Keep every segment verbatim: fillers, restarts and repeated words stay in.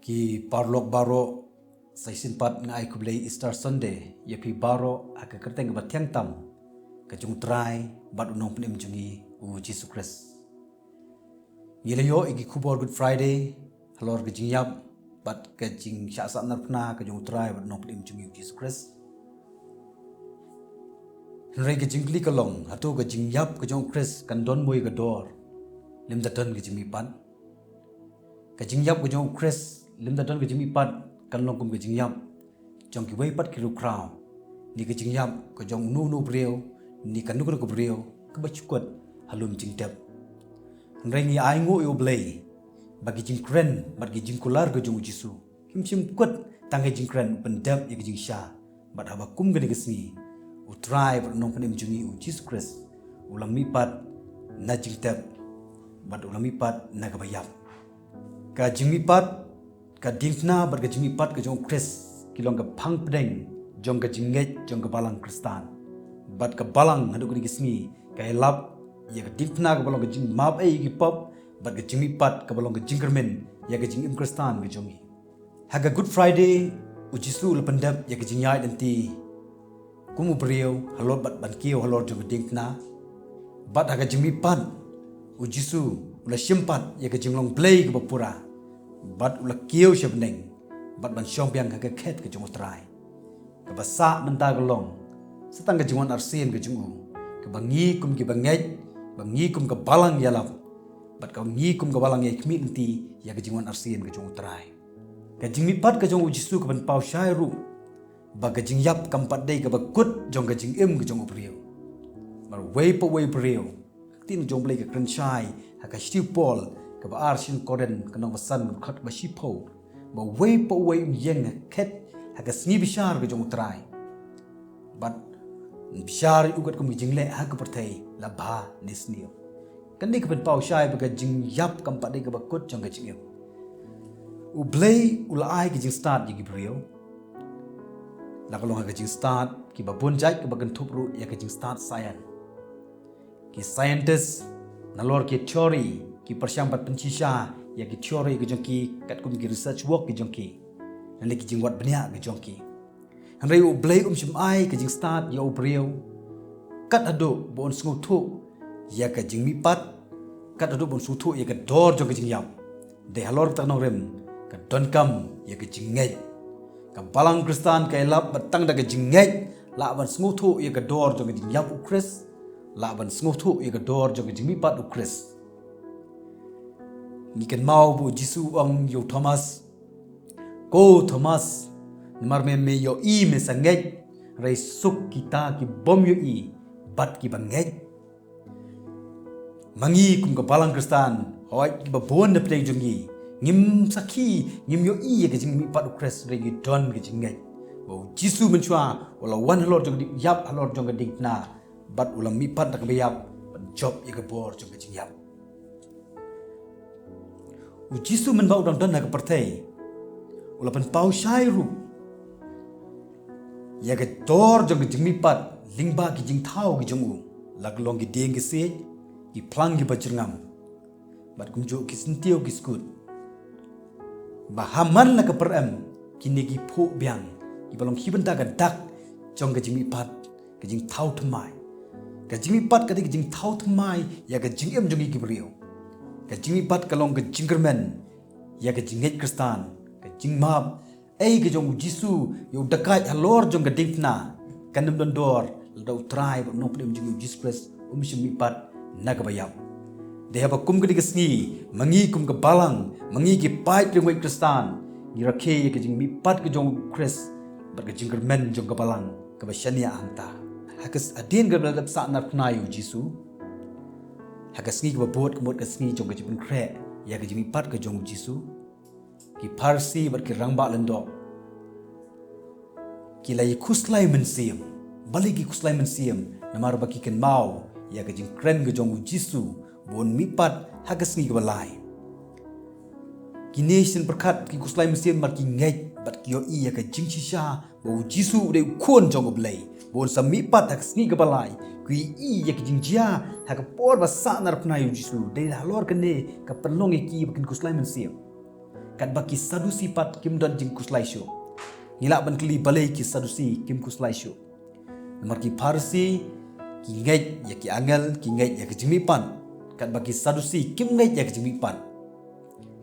Ki paralok baroh, sa shisien pat nga ai khublei Easter Sunday ïa phi baroh ha ka kyrteng kaba thiang tam ka jong U Trai bad U Nongpynim jong ngi U Jisu Khrist. Ngi la ïoh ïa ki khubor Good Friday halor ka jingïap bad ka jingshah sahnarphna ka jong U Trai bad U Nongpynim jong ngi U Jisu Khrist. Hynrei ka jingkylli ka long, hato ka jingïap ka jong U Khrist kan don mo ïa ka dor lymda don ka jingmihpat? Ka jingïap ka jong U Khrist lymda don ka jingmihpat kan long kum ka jingïap jong kiwei pat ki riewkhraw, ne ka jingïap ka jong uno uno u briew, ne kano kano ka briew kaba shu kut ha lum jingtep. Hynrei ngi ainguh ïa U Blei ba ki jingkren bad ki jingkular ka jong U Jisu kim shym kut tang ka jingkren, u pyndep ïa ka jingshisha. Bad haba kum kane ka sngi, U Trai bad U Nongpynim jong ngi U Jisu Khrist u la mihpat na jingtep bad u la mihpat na kaba ïap. Ka jingmihpat, ka diengphna bad ka jingmihpat ka jong U Khrist ki long ka phang pdeng jong ka jingngeit jong ka balang Khristan. Bad ka balang haduh kane ka sngi ka ïalap ïa ka diengphna kaba long ka jingmap ei ïa ki pop, bad ka jingmihpat kaba long ka jingkyrmen ïa ka jingim Khristan ka jong ngi. Ha ka Good Friday, U Jisu u la pyndep ïa ka jingïaid lynti kum u briew halor bad ban kiew halor jong ka diengphna. Bad ha ka jingmihpat, U Jisu u la shim pat ïa ka jinglong Blei kaba pura, bad u la kiew sha bneng bad ban shong biang ha ka khet ka jong U Trai. Kaba sah mynta ka long sa tang ka jingwan arsien ka jong u, kaba ngi kum kiba ngeit, ba ngi kum ka balang ïalap, bad kaba ngi kum ka balang ïai khmih lynti ïa ka jingwan arsien ka jong U Trai. Ka jingmihpat ka jong U Jisu ka pynpaw shai ruh ba ka jingïap kam pat dei kaba kut jong ka jingim ka jong u briew. Namar uwei pa uwei u briew, ka ktien jong U Blei ka kren shai ha ka shithi u Paul kaba ar sha ki Korinth, ka lynnong ba san, ka dkhot ba shiphew, ba uwei pa uwei un ïeng ha ka khet ha ka sngi bishar ka jong U Trai, bad un bishar ïa u katkum ka jingleh ha ka pyrthei, la bha ne sniew. Kane ka pynpaw shai ba ka jingïap kam pat dei kaba kut jong ka jingim. U Blei u la ai ka jingstad ïa ki briew, la ka long ha ka jingstad kiba bun jait, kaba kynthup ruh ïa ka jingstad science. Ki scientist nalor ki theory ki pyrshang ban pynshisha ïa ki theory ka jong ki katkum ki research work ki jong ki, lane ki jingwad bniah ki jong ki. Hynrei U Blei um shym ai ka jingstad ïa u briew kat haduh ba un sngewthuh ïa ka jingmihpat, kat haduh ba un sngewthuh ïa ka dor jong ka jingïap. Dei halor kata ka nongrim ka donkam ïa ka jingngeit. Ka balang Khristan ka ïalap ba tang da ka jingngeit lah ban sngewthuh ïa ka dor jong ka jingïap U Khrist, lah ban sngewthuh ïa ka dor jong ka jingmihpat U Khrist. Ngi kynmaw ba U Jisu u ong ïa u Thomas, "Ko Thomas, namar me, me ïohi me sa ngeit, hynrei suk kita ki bym ïohi bad kiba ngeit." Ma ngi kum ka balang Khristan, hooid kiba bun na pdeng jong ngi ngim sakhi, ngim ïohi ïa ka jingmihpat U Khrist, hynrei ngi don ka jingngeit ba U Jisu mynshuwa u la wan halor jong ka diengïap, halor jong ka diengphna, bad u la mihpat na kaba ïap ban jop ïa ka bor jong ka jingïap. U Jisu mynba u dang don ha ka pyrthei u la pynpaw shai ruh ïa ka dor jong ka jingmihpat lyngba ki jingthaw ki jong u, la ka long ki dieng ki siej, ki phlang kiba jyrngam, bad kumjuh ki syntiew ki skud. Ba ha man la ka pyrem kine ki phuh biang kiba long ki bynta ka dak jong ka jingmihpat, ka jingthaw thymmai. Ka jingmihpat ka dei ka jingthaw thymmai ïa ka jingim jong ngi ki briew. Ka jingmihpat ka long ka jingkyrmen ïa ka jingngeit Khristan, ka jingmap ei ka jong U Jisu ïa u dakaid halor jong ka diengphna kan ym don dor lada U Trai bad U Nongpynim jong ngi U Jisu Khrist um shym mihpat na kaba ïap. Dei haba kum kane ka sngi, ma ngi kum ka balang, ma ngi ki paid riewngeit Khristan, ngi rakhe ïa ka jingmihpat ka jong U Khrist bad ka jingkyrmen jong ka balang kaba shaniah hangta. Ha ka s-, hadien kaba la dep sahnarphna ïa U Jisu, ha ka sngi kaba bud, ka mut ka sngi jong ka jingpynkhreh ïa ka jingmihpat ka jong U Jisu, ki Pharisi bad ki rangbah lyngdoh ki la ïa khuslai mynsiem. Balei ki khuslai mynsiem? Namar ba ki kynmaw ïa ka jingkren ka jong U Jisu ba un mihpat ha ka sngi kaba lai. Kine shen pyrkhat ki khuslai mynsiem namar ki ngeit bad ki ïohi ïa ka jingshisha ba U Jisu u dei u Khun jong U Blei, ba un sa mihpat ha ka sngi kaba lai. Ki ïohi ïa ka jingjia ha ka por ba sahnarphna ïa U Jisu. Dei halor kane ka pynlong ïa ki ba kin khuslai mynsiem. Katba ki Sadusi pat kim don jingkhuslai shuh. Ngi lah ban kylli balei ki Sadusi kim khuslai shuh. Namar ki Pharisi ki ngeit ïa ki angel, ki ngeit ïa ka jingmihpat. Katba ki Sadusi kim ngeit ïa ka jingmihpat.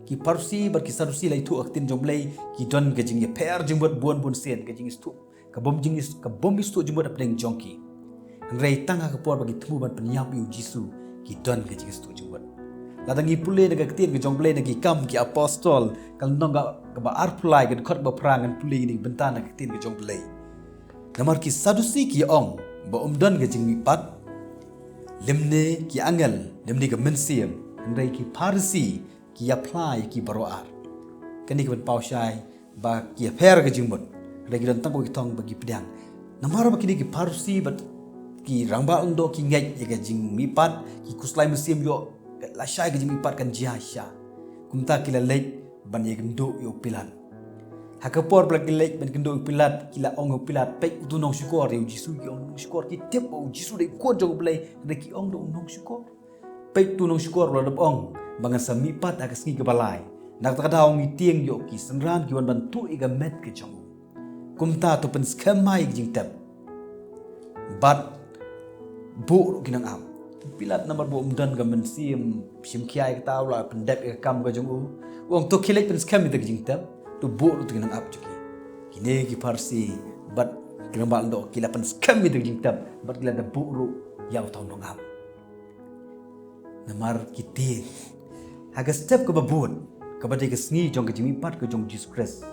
Ki Pharisi bad ki Sadusi, la ïathuh ha ka ktien jong U Blei, ki don ka jingïapher jingmut bun bun sien, ka jingïathuh kaba ym jingïa, kaba ym ïathuh jingmut hapdeng jong ki. Hynrei tang ha ka por ba ki thmu ban pynïap ïa U Jisu, ki don ka jingïathuh jingmut. Lada ngi pule na ka ktien ka jong U Blei, na Ki Kam ki Apostol, ka lynnong kaba arphew lai, ka dkhot ba phra, ngan pule ïa kane ka bynta na ka ktien ka jong U Blei. Namar ki Sadusi ki ong ba ym don ka jingmihpat, lymne ki angel, lymne ka mynsiem. Hynrei ki Pharisi ki ïaphla ïa ki baroh ar. Kane ka ban paw shai ba ki ïapher ka jingmut. Hynrei ki don tang kawei ka thong ba ki pdiang. Namar ba kine ki Pharisi bad ki rangbah lyngdoh ki ngeit ïa ka jingmihpat, ki khuslai mynsiem ïoh lashai ka jingmihpat kan jia shisha. Kumta ki la leit ban ïakynduh ïa u Pilat. Ha ka por ba la ki leit ban kynduh ïa u Pilat, ki la ong ïa u Pilat, peit uto u nongshukor. Ïa U Jisu ki ong u nongshukor, ki tip ba U Jisu u dei u Khun jong U Blei, hynrei ki ong da u nongshukor. Peit uto u nongshukor u la dep ong ba ngan sa mihpat ha ka sngi kaba lai. Na kata ka daw ngi tieng ïoh ki synran ki wan ban tuh ïa ka met ka jong u. Kumta to pynskhem mai ïa ka jingtep bad buh ruh ki nongap. U Pilat namar ba um don ka mynsiem shim khia ïa kata, u la pyndep ïa ka kam ka jong u. U ong to khie leit pynskhem ïa ka jingtep, to buh ruh ïa ki nongap jong ki. Kine ki Pharisi bad ki rangbah lyngdoh ki la pynskhem ïa ka jingtep bad ki la dep buh ruh ïa uto u nongap. Namar ki tieng ha ka step kaba bud, kaba dei ka sngi jong ka jingmihpat ka jong U Jisu Khrist.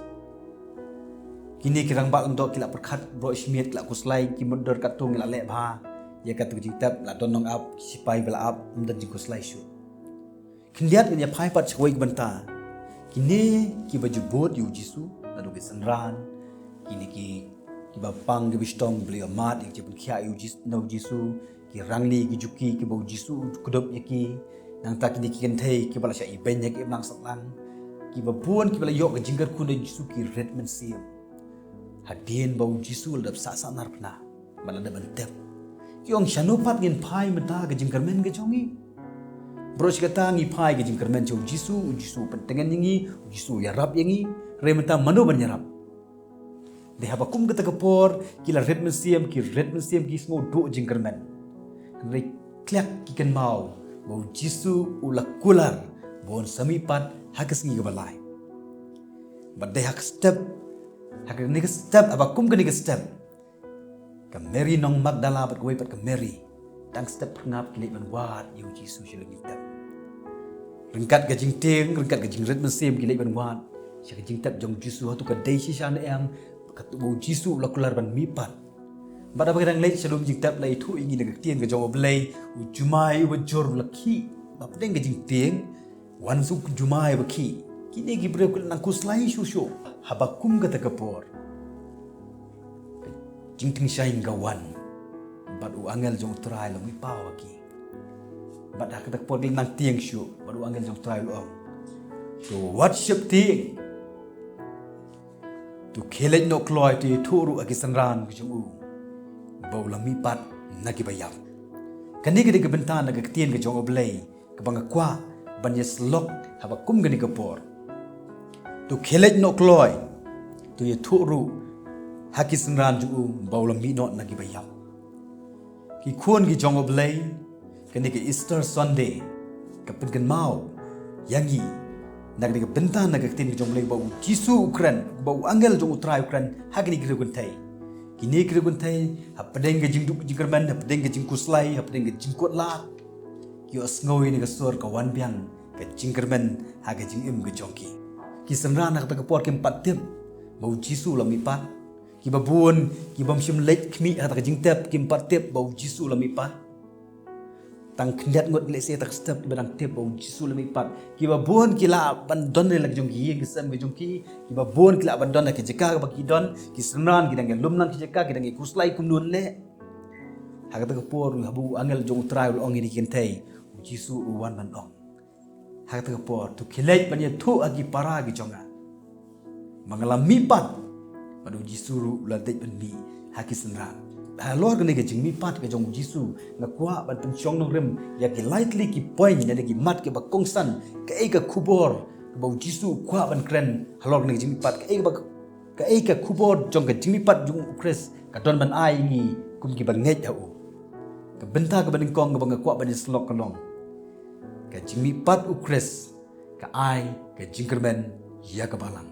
Kine ki rangbah lyngdoh ki la pyrkhat baroh shi miet, ki la khuslai, ki mutdur katto ngi la leh bha ïa kato ka jingtep, la don nongap, ki sipai ba la ap, ym don jingkhuslai shuh. Khyndiat ngan ïa phai pat sha kawei ka bynta. Kine kiba ju bud ïa U Jisu, naduh ki synran, kine ki, kiba pang kiba shitom, ba la ïoh mad ïa ka jingpynkhiah ïa U Jis-, na U Jisu, ki rangli ki juki kiba U Jisu u kdup ïa ki. Nangta kine ki kynthei kiba la shah ibeiñ ha ka imlang sahlang, kiba bun kiba la ïoh ka jingkyrkhu na U Jisu, ki rit mynsiem hadien ba U Jisu u la dep sah sahnarphna bad la dep ban tep. Ki ong, shano pat ngin phai mynta ka jingkyrmen ka jong ngi? Baroh shi katta ngi phai ka jingkyrmen sha U Jisu, U Jisu u pyntngen ïa ngi, U Jisu u ïarap ïa ngi. Hynrei mynta mano ban ïarap? Dei haba kum kata ka por ki la rit mynsiem, ki rit mynsiem, ki sngew duh jingkyrmen. Hynrei kliar ki kynmaw ba U Jisu u la kular ba un sa mihpat ha ka sngi kaba lai. Bad dei ha ka step, ha kane ka step, haba kum kane ka step, ka Mary nong Magdala bad kawei pat ka Mary, tang step phyrngap ki leit ban wad ïa U Jisu sha la ka jingtep. Ryngkat ka jingtieng, ryngkat ka jingrit mynsiem ki leit ban wad sha ka jingtep jong U Jisu, hato ka dei shisha ne em, kato ba U Jisu u la kular ban mihpat. Bad haba ki dang leit sha la ka jingtep, la ïathuh ïa ngi na ka ktien ka jong U Blei, u jumai uba jur u la khih. Hapdeng ka jingtieng, wan sa u jumai uba khih. Kine ki briew ki la nang khuslai shuh shuh. Haba kum kata ka por, ka jingtyngshaiñ ka wan, bad u angel jong U Trai u la mih paw ha ki. Bad ha kata ka por ki la nang tieng shuh, bad u angel jong U Trai u la ong, to wat sheptieng. To khie leit noh kloi, to ïathuh ruh ha ki synran ka jong u ba u la mihpat na kiba ïap. Kane ka dei ka bynta na ka ktien ka jong U Blei kaba nga kwah ban ïasyllok haba kum kane ka por. To khie leit noh kloi, to ïathuh ruh ha ki synran jong u ba u la mih noh na kiba ïap. Ki khun ki jong U Blei, kane ka Easter Sunday ka pynkynmaw ïa ngi na kane ka bynta na ka ktien ka jong U Blei ba U Jisu u kren, ba u angel jong U Trai u kren ha kine ki riew kynthei. Kine ki riew kynthei, hapdeng ka jingduh jingkyrmen, hapdeng ka jingkhuslai, hapdeng ka jingkut lad, ki ïohsngew ïa kane ka sur ka wan biang ka jingkyrmen ha ka jingim ka jong ki. Ki synran ha kata ka por kim pat tip ba U Jisu u la mihpat. Kiba bun kiba ym shym leit khmih ha kata ka jingtep kim pat tip ba U Jisu u la mihpat. Tang khyndiat ngut lehse ha kata ka step kiba dang tip ba U Jisu u la mihpat. Kiba bun ki lah ban don ha la ka jong ki ïing ki sem ka jong ki. Kiba bun ki lah ban don ha ki jaka kaba ki don, ki synran ki dang ïalum lang ki jaka, ki dang ïakhuslai kumno leh. Ha kata ka por haba u angel jong U Trai u la ong ïa kine ki kynthei, U Jisu u wan ban ong ha kata ka por, to khie leit ban ïathuh ha ki para ki jong nga ba nga la mihpat, bad U Jisu ruh u la leit ban mih ha ki synran. Halor kane ka jingmihpat ka jong U Jisu, nga kwah ban pynshong nongrim ïa ki lai tylli ki point, ïa ki mat kiba kongsan, kaei ka khubor kaba u Jisu u kwah ban kren halor kane ka jingmihpat, kaei kaba, kaei ka khubor jong ka jingmihpat jong u Khrist ka don ban ai ïa ngi kum kiba ngeit ha u. Ka bynta kaba nyngkong kaba nga kwah ban ïasyllok ka long, ka jingmihpat u Khrist ka ai ka jingkyrmen ïa ka balang.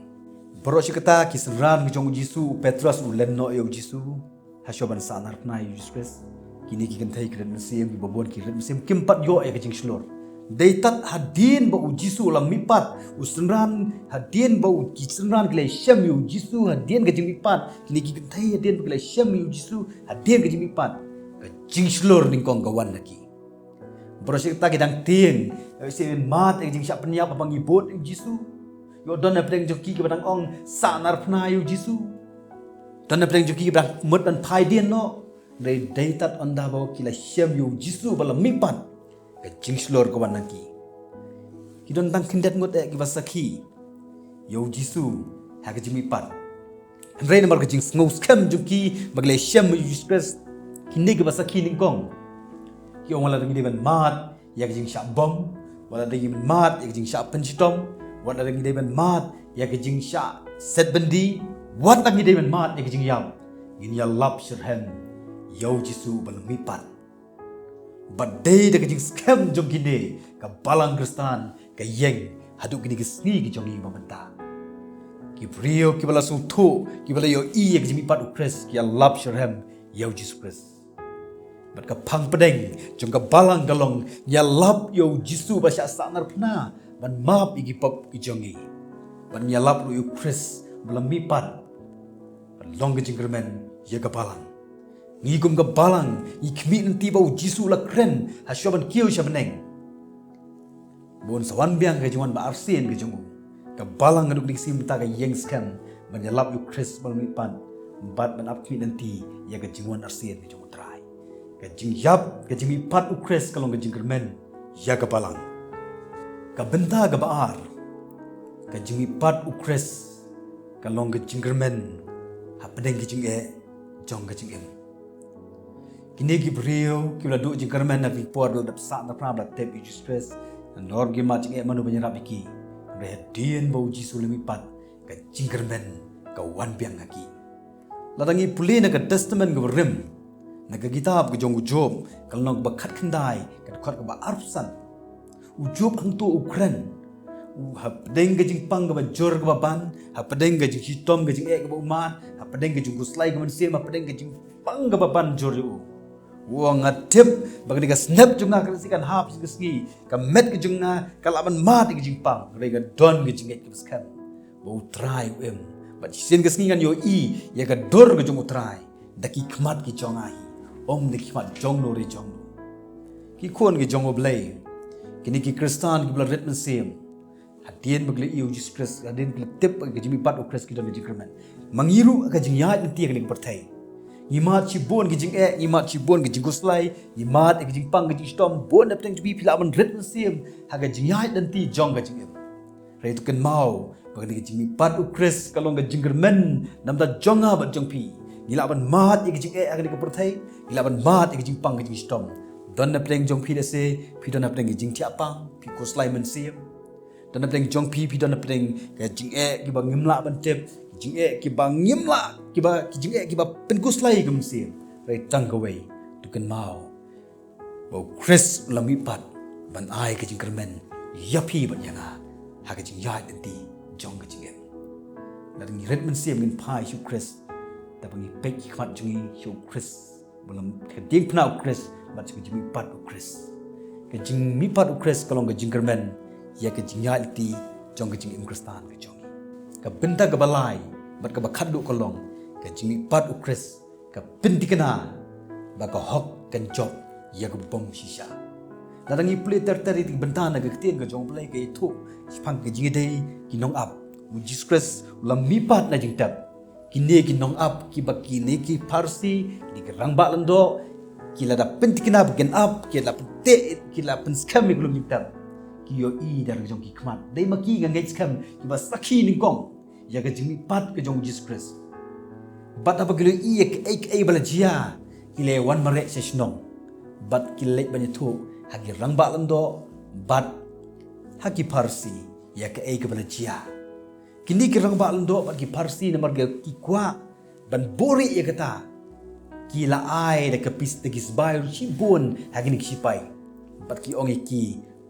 Baroh shi katta ki synran ki jong u Jisu, u Petros u len noh ïa u Jisu ha shwa ban sahnarphna ïa u Jisu Khrist. Kine ki kynthei ki rit mynsiem, kiba bun ki rit mynsiem, kim pat ïoh ïa ka jingshlur. Dei tad hadien ba u Jisu u la mihpat, u synran, hadien ba u, ki synran ki la shem ïa u Jisu hadien ka jingmihpat, kine ki kynthei hadien ba ki la shem ïa u Jisu hadien ka jingmihpat, ka jingshlur nyngkong ka wan na ki. Baroh shi katta ki dang tieng, ïoh shu mad ïa ka jingshah pynïap haba ngi bud ïa u Jisu. Ïoh don napdeng jong ki kiba dang ong, sahnarphna ïa u Jisu. Don napdeng jong ki kiba dang mut ban phai dien noh. Hynrei dei tad ynda ba ki la shem ïa u Jisu ba la mihpat, ka jingshlur ka wan na ki. Ki don tang khyndiat ngut eh kiba sakhi ïa u Jisu ha ka jingmihpat. Hynrei namar ka jingsngew skhem jong ki ba ki la shem ïa u Jisu Khrist, kine kiba sakhi nyngkong ki ong, wat la ngi dei ban mad ïa ka jingshah bom, wat la ngi dei ban mad ïa ka jingshah pynshitom, wat la ngi dei ban mad ïa ka jingshah set byndi, wat la ngi dei ban mad ïa ka jingïap, ngin ïalap shitrhem ïa u Jisu ba la mihpat. Bad dei da ka jingskhem jong kine ka balang Khristan ka ïeng haduh kine ki sngi ki jong ngi ba mynta. Ki briew kiba la sngewthuh, kiba la ïohi ïa ka jingmihpat u Khrist, ki ïalap shitrhem ïa u Jisu Khrist. Bad ka phang pdeng jong ka balang ka long, ngi ïalap ïa u Jisu ba shah sahnarphna ban map ïa ki pop ki jong ngi. Bad ngi ïalap ruh ïa u Khrist ba la mihpat ban long ka jingkyrmen ïa ka balang. Ngi kum ka balang ngi khmih lynti ba u Jisu u la kren ha shwa ban kiew sha bneng, ba un sa wan biang ha ka jingwan ba arsien ka jong u. Ka balang haduh kine ki sngi mynta ka ïeng skhem ban ïalap ïa u Khrist ba la mihpat, bad ban ap khmih lynti ïa ka jingwan arsien ka jong u Trai. Ka jingïap, ka jingmihpat u Khrist ka long ka jingkyrmen ïa ka balang. Ka bynta kaba ar, ka jingmihpat u Khrist ka long ka jingkyrmen hapdeng ka jingeh jong ka jingim. Kine ki briew kiba la duh jingkyrmen ha ki por ba la dep sahnarphna, ba la tip ïa u Jisu Khrist, nalor kim mad jingeh mano ban ïarap ïa ki. Hynrei hadien ba u Jisu u la mihpat, ka jingkyrmen ka wan biang ha ki. Lada ngi pule na ka Testament kaba rim, na ka kitab ka jong u Job, ka lynnong kaba khatkhyndai, ka dkhot kaba arphew san. U Job hangto u kren, u hapdeng ka jingpang kaba jur kaba ban, hapdeng ka jingshitom ka jingeh kaba u mad, hapdeng ka jingkhuslai ka mynsiem, hapdeng ka jingpang kaba ban jur ïa u. U ong, nga tip ba kane ka snep jong nga ka lynti kan hap shisien ka sngi, ka met ka jong nga ka lah ban mad ïa ka jingpang, hynrei ka don ka jingngeit kaba skhem ba u Trai u im. Bad shisien ka sngi ngan ïohi ïa ka dur ka jong u Trai da ki khmat ki jong nga hi, ym da ki khmat jong no re jong no. Ki khun ki jong U Blei, kine ki Khristan kiba la rit mynsiem, hadien ba ki la ïohi ïa u Jisu Khrist, hadien ki la tip ka jingmihpat u Khrist, ki don ka jingkyrmen. Ma ngi ruh ha ka jingïaid lynti ha kane ka pyrthei, ngi mad shibun ki jingeh, ngi mad shibun ki jingkhuslai, ngi mad ïa ka jingpang ka jingshitom. Bun na pdeng jong phi, phi lah ban rit mynsiem ha ka jingïaid lynti jong ka jingim. Hynrei to kynmaw ba kane ka jingmihpat u Khrist ka long ka jingkyrmen namar jong nga bad jong phi. Ngi lah ban mad ïa ka jingeh ha kane ka pyrthei, ngi lah ban mad ïa ka jingpang ka jingshitom. Don na pdeng jong phi lehse phi don na pdeng ka jingthiah pang, phi khuslai mynsiem. Don na pdeng jong phi, phi don na pdeng ka jingeh kiba ngim lah ban tip, ki jingeh kiba ngim lah, kiba, ki jingeh kiba pynkhuslai ka mynsiem. Hynrei tang kawei, to kynmaw ba u Khrist u la mihpat ban ai ka jingkyrmen ïa phi bad ïa nga ha ka jingïaid lynti jong ka jingim. Lada ngi rit mynsiem, ngin phai sha u Khrist, da ba ngi peit ki khmat jong ngi sha u Khrist, ba la, ka diengphna u Khrist bad sha ka jingmihpat u Khrist. Ka jingmihpat u Khrist ka long ka jingkyrmen ïa ka jingïaid lynti jong ka jingim Khristan ka jong ngi. Ka bynta kaba lai bad kaba khatduh ka long, ka jingmihpat u Khrist ka pynthikna ba ka hok kan jop ïa ka bym shisha. Lada ngi pule ter ter ïa ka bynta na ka ktien ka jong U Blei, ka ïathuh shaphang ka jingïadei ki nongap. U Jisu Khrist u la mihpat na jingtep. Kine ki nongap, kiba kine ki Pharisi, kine ki rangbah lyngdoh, ki la da pynthikna ba kin ap, ki la pynteh, ki la pynskhem ïa ka lum jingtep. Ki ïohi da la ka jong ki khmat. Dei ma ki, nga ngeit skhem, kiba sakhi nyngkong ïa ka jingmihpat ka jong u Jisu Khrist. Bad haba ki la ïohi ïa kaei kaei ba la jia, ki la wan mareh sha shnong. Bad ki la leit ban ïathuh ha ki rangbah lyngdoh bad ha ki Pharisi ïa kaei kaba la jia. Kine ki rangbah lyngdoh bad ki Pharisi namar ki kwah ban buhrieh ïa kata, ki la ai da ka pisa, da ki sbai shibun ha kine ki shipai, bad ki ong ïa ki,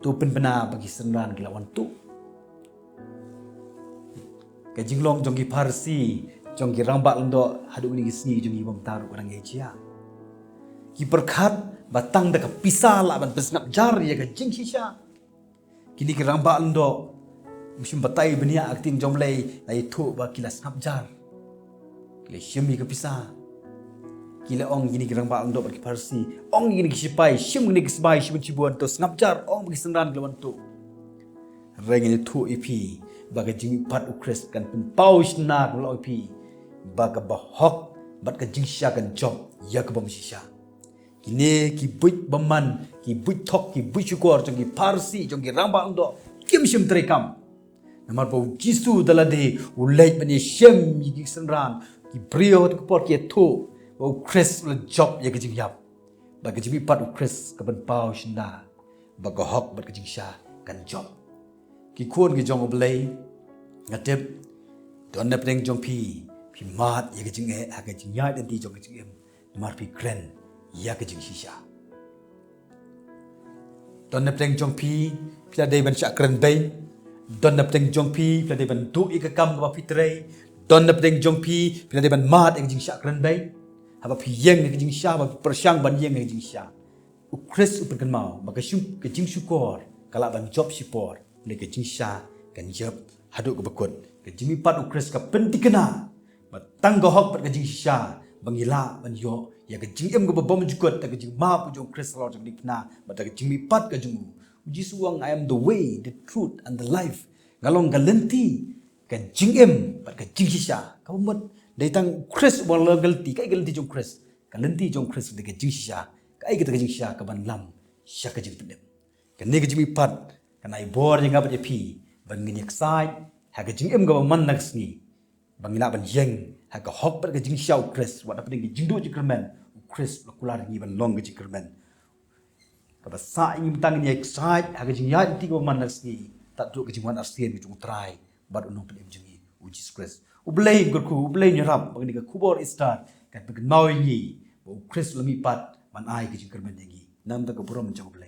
to pynbna ba ki synran ki la wan tuh. Ka jinglong jong ki Pharisi, jong ki rangbah lyngdoh haduh kine ki sngi jong ngi bym tharai ka dang ïa jia. Ki pyrkhat ba tang da ka pisa lah ban pynsngap jar ïa ka jingshisha. Kine ki rangbah lyngdoh, ym shym batai bniah ha ka ktien jong U Blei, la ïathuh ba ki la sngap jar, ki la shim ïa ka pisa. Ki la ong, kine ki rangbah lyngdoh bad ki Pharisi, ong ïa kine ki shipai, shim kine ki sbai shibun shibun, to sngap jar, ong ba ki synran ki la wan tuh. Hynrei ngan ïathuh ïa phi ba ka jingmihpat U Khrist kan pynpaw shynna, ka long ïa phi ba ka bahok bad ka jingshisha kan jop ïa ka bym shisha. Kine ki buit bymman, ki buit thok, ki buit shukor jong ki Pharisi, jong ki rangbah lyngdoh, kim shym treikam. Namar ba U Jisu da lade u leit ban ïashem ïa ki synran, ki briew ha ka por ki ïathuh ba U Khrist u la jop ïa ka jingïap. Ba ka jingmihpat U Khrist ka pynpaw shynna ba ka hok bad ka jingshisha kan jop. Ki khun ki jong U Blei, nga tip don na pdeng jong phi, phi mad ïa ka jingeh ha ka jingïaid lynti jong ka jingim, namar phi kren ïa ka jingshisha. Don na pdeng jong phi, phi la dei ban shah kren bei. Don na pdeng jong phi, phi la dei ban duh ïa ka kam kaba phi trei. Don na pdeng jong phi, phi la dei ban mad ïa ka jingshah kren bei. Haba phi ïeng ïa ka jingshisha, haba phi pyrshang ban ïeng ïa ka jingshisha, U Khrist u pynkynmaw ba ka shu-, ka jingshukor ka lah ban jop shipor, lane ka jingshisha kan jop haduh kaba kut. Ka jingmihpat U Khrist ka pynthikna ba tang ka hok bad ka jingshisha ba ngi lah ban ïoh ïa ka jingim kaba bymjukut da ka jingmap u jong U Khrist halor jong ka diengphna bad da ka jingmihpat ka jong u. U Jisu u ong, "I am the way, the truth and the life." Nga long ka lynti, ka jingim bad ka jingshisha. Kaba mut dei tang U Khrist uba long ka lynti. Kaei ka lynti jong U Khrist? Ka lynti jong U Khrist dei ka jingshisha. Kaei kata ka jingshisha? Ka ban lam sha ka jingpynim. Kane ka jingmihpat kan ai bor ïa nga bad ïa phi ban ngin ïaksaid ha ka jingim kaba man la ka sngi, ba ngi lah ban ïeng ha ka hok bad ka jingshisha U Khrist. Wat hapdeng ka jingduh jingkyrmen, U Khrist u la kular ïa ngi ban long ka jingkyrmen. Kaba sah ïa ngi mynta ngin ïaksaid ha ka jingïaid lynti kaba man la ka sngi, tad haduh ka jingwan arsien ka jong U Trai bad U Nongpynim jong ngi, U Jisu Khrist. U Blei un kyrkhu, U Blei un ïarap ba kane ka khubor Easter kan pynkynmaw ïa ngi ba U Khrist u la mihpat ban ai ka jingkyrmen ïa ngi. Namar ka burom jong U Blei.